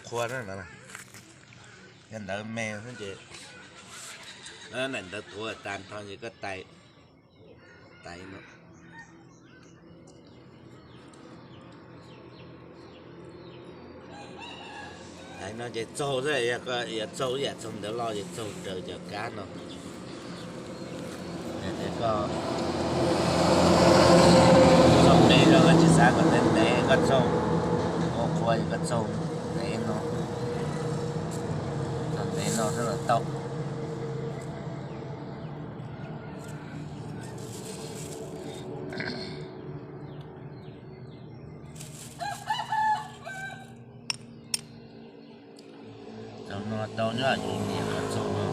Qhua na, yog ntawv me xwb ces, ntawv tuav tas nrho ces koj tais, tais no, tais no ces txaug xwb, yog txaug ib yam txaug ntawv loj ces txaug raws cov kab no. Yog tias koj txaug ntev los koj tsis xav kom ntev ntev, koj txaug qhua qhua es koj txaug ntev no, txaug ntev no xwb los tau. Txaug no tau nyob yus niam qhov txaug no.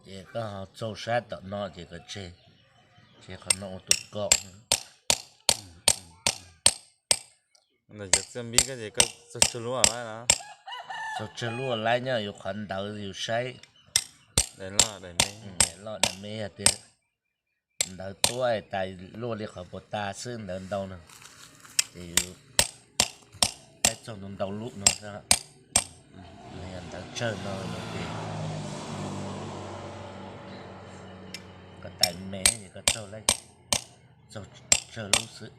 Ces koj ho txaug sab tom no ces koj tseg, tseg qhov no ua tus kaum. Txaug tsawg lub laib nyob yus qhov ntawv yus saib. Daim loj daim me, yog tias ntawv tuab tas luaj li qhov puas tas xwb, ntawv ntau no ces yus saib txaug ntau ntau lub no xwb. Yog ntawv tsawg no ces koj tais me ces koj txaug laib, txaug tsawg lub xwb.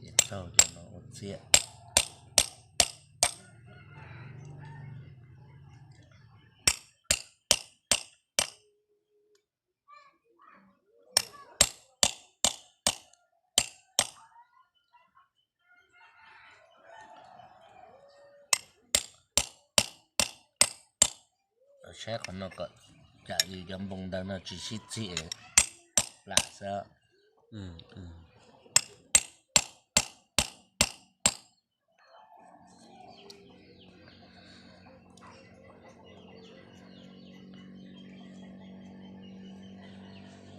Ces txaug cov no ua txiaj. Saib qhov no kom tsam yus cov npoo ntawv no tsis sib txig plam xwb.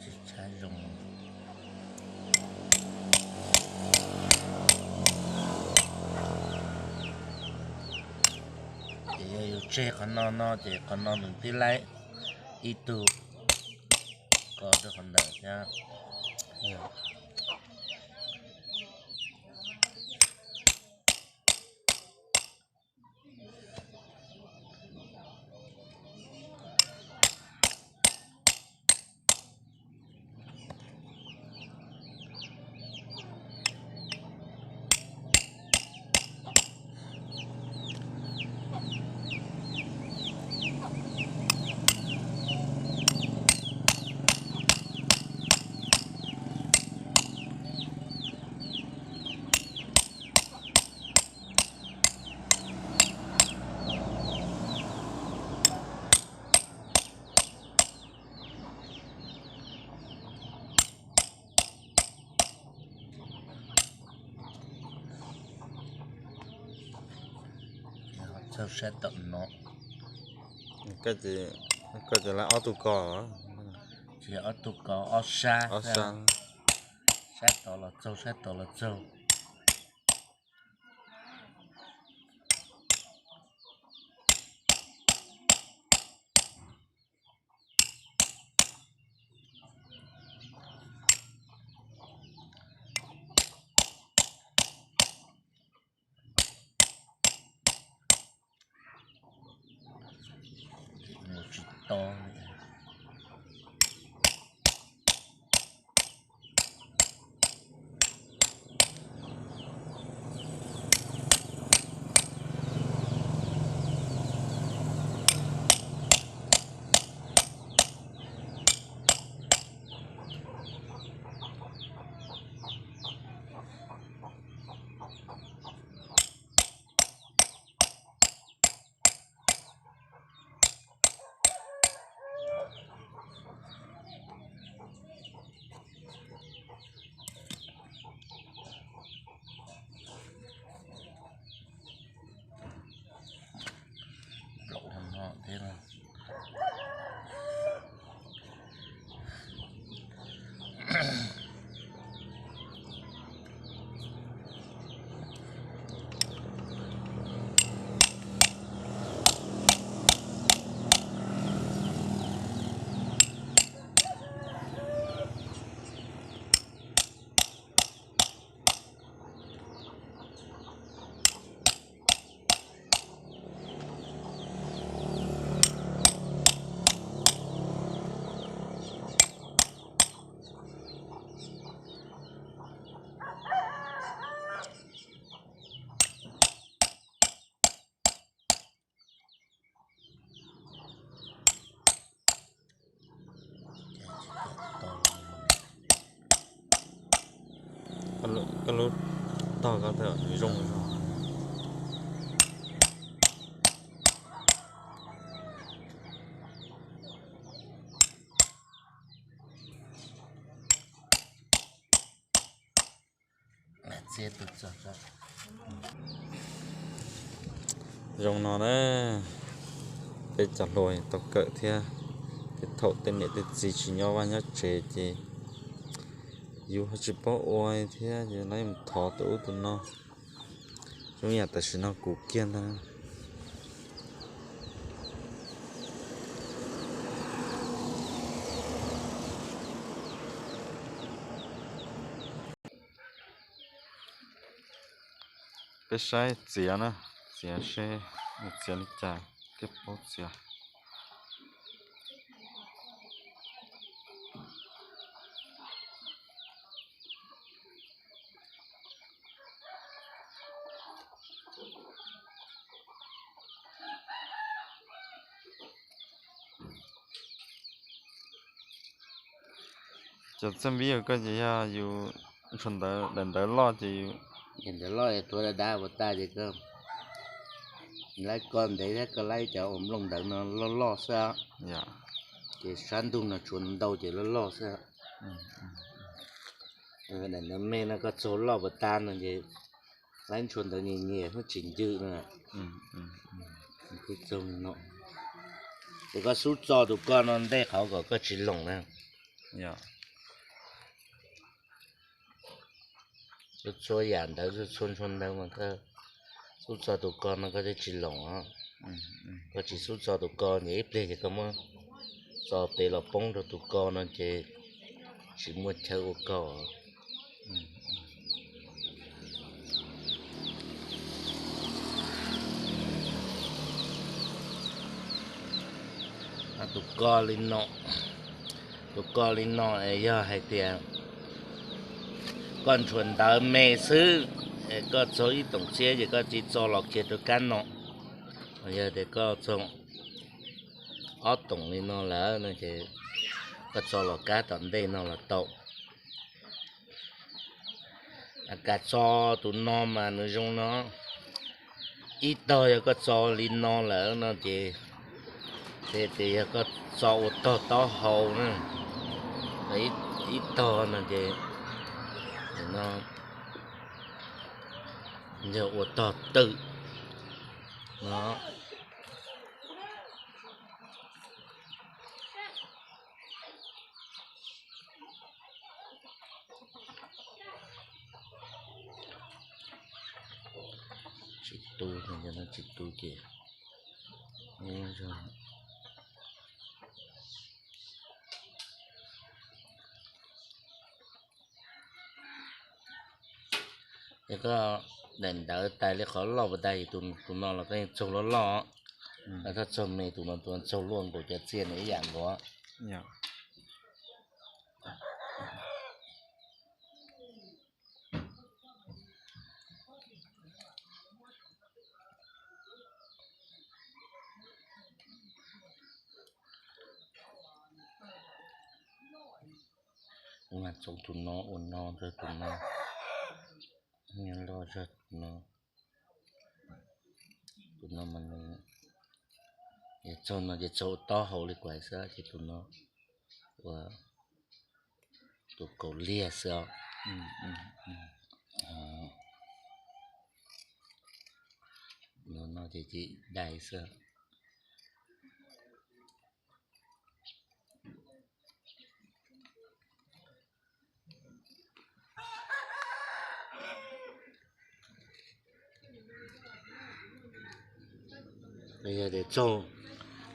Tsis tshab zoo. Ces yog yus tseg qhov no no ces qhov no nws twb laib ib tug ko rau qhov ntawd thiab. Txaug sab tom no. Koj ces laib ob tug ko. Tsis yog ob tug ko, ob sab. Sab tod los txaug, sab tod los txaug. Mus tsis tau. Koj lub tog koj tawm zoo. Zoo no na, peb cov hluas tau kawm thiab, ces thaum tej niam tej txiv tsis nyob vaj nyob tsev ces yus ho tsis paub ua thiab, ces lawv mus thov tus ub tus no. Zoo yam tam sim no kuv kiag ntag. Peb saib txiav na, txiav seb txiav li cas thiaj paub txiav. Cov txaj npib koj ces yog yus tshuav ntawv, daim ntawv loj ces yus, daim ntawv loj tuav dav dav ua tas ces koj laib koj ntev thiab koj laib cov ua nplooj ntawv no loj loj xwb, ces sab ntug no tshuav ntau ces loj loj xwb. Daim ntawv me no koj txaug loj ua tas no ces laib tshuav ntawv nyias nyias hnub tsis ncw no. Ces koj xub txo tus ko no ntej qhov kom koj tsis loos na. Txhua yam ntawv, txhua ntshua ntawv mas koj xub txo tus ko no koj thiaj tsis loos os. Koj tsis xub txo tus ko ces ib pliag ces koj muab txo pem los poob rau tus ko no ces tsis muaj chaw ua ko. Tus ko li no, tus ko li no es yog hais tias koj ntshua ntawv me xwb, koj txaug ib toom txiab ces koj tsis txo los kiag rau kab no, yog tias koj txaug ob toom li no lawm no ces koj txo los kab tom ntej no los tau. Kav txo tus no mas nws zoo no, ib tog yog koj txo li no lawm no ces, ces yog koj txo ua tog taub hau na, ib tog no ces no yog ua tog twm no. Tsis tu, tsis tu ces es koj daim ntawv tais li qhov loj puas tas, tus no los koj yeej txaug loj loj, koj txaug me tus no, tus no txaug luaj nkaus cov txiaj no ib yam nkaus. Kuv mas txaug tus no ua no rau tus no, nyob loj zog tus no. Tus no mas nws, yog txaug no ces txaug taub hau li kuv hais xwb ces tus no ua tus kaus liag xwb os. No ces dai xwb. Yog tias txaug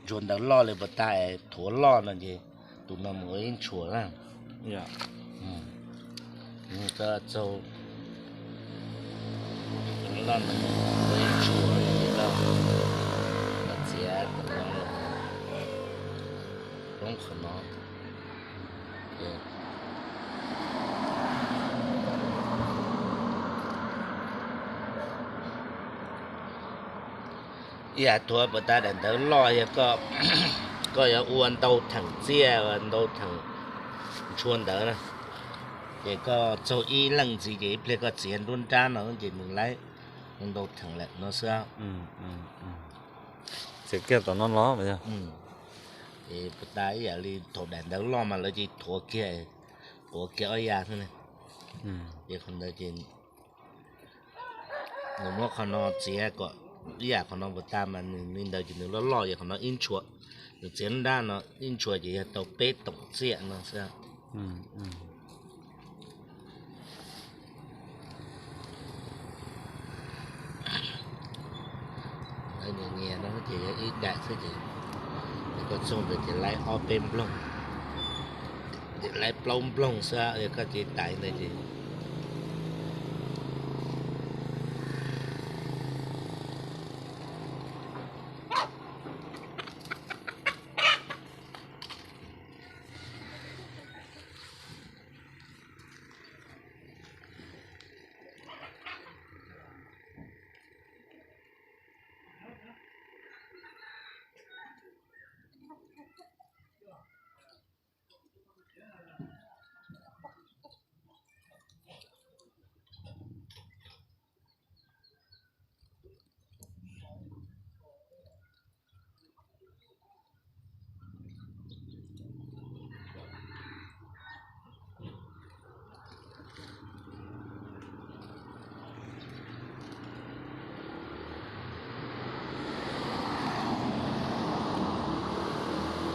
ntshua ntawv loj li puas tas, thuav loj no ces tus no mus ua ib ntshua na. Txaug loj no mus ua ib ntshua, txiav tus no, roob qhov no. Ib yam thuav puas tas daim ntawv loj yog koj yuav ua ntau theem txiaj, ntau theem ntshua ntawv na. Ces koj txaug ib leej ntxiv ces ib pliag koj txiav nruab nrab no ces nws laib ntau theem lawm no xwb. Txiav kiag tom no los yog. Ces puas tas ib yam li thaum daim ntawv loj mas lawv cia li thuav kiag, thuav kiag ob yas xwb ne. Ces qhov ntawd ces nws muab qhov no txiav kom ib yam qhov no puas tas mas nws li ntawd ces nws loj loj ces qhov no ib ntshua, nws txiav nruab nrab no ib ntshua ces yog tau peb toom txiaj no xwb. Lawv nyias nyias no ces yog ib daim xwb ces koj txaug ntawd ces laib ob peb nploog, ces laib plaub nploog xwb, yog koj cia li tais ntawd ces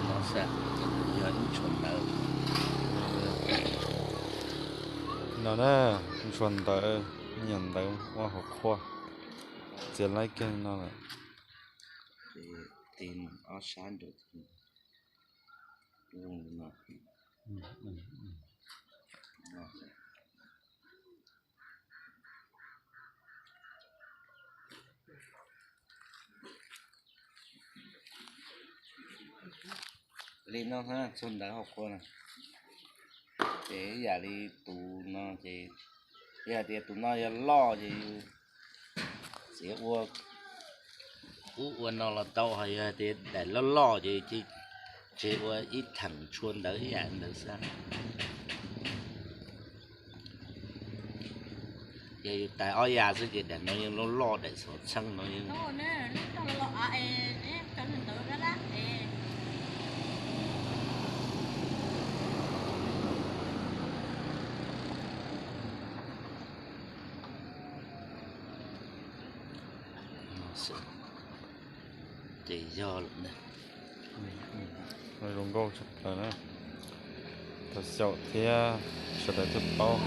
No xwb, yog ib ntshua ntawv. No na, ntshua ntawv, me nyuam ntawv ua hauv qhua, txiav laib kiag no lawm. Tig ob sab nrad. Li no txog ntawd hauv qhua na, ces ib yam li tus no ces, yog tias tus no yog loj ces txiav ua, ub ua no los tau, ho yog tias daim loj loj ces tseg ua ib theem tshua ntawd ib yam ntawd xwb. Yog yus tais ob yas xwb ces daim no yeej loj loj, daim xov txheej no yeej. Ces yog lawm na. Zoo nkauj tshaj plaws na. Thov xyaum thiab sawv daws thiaj paub.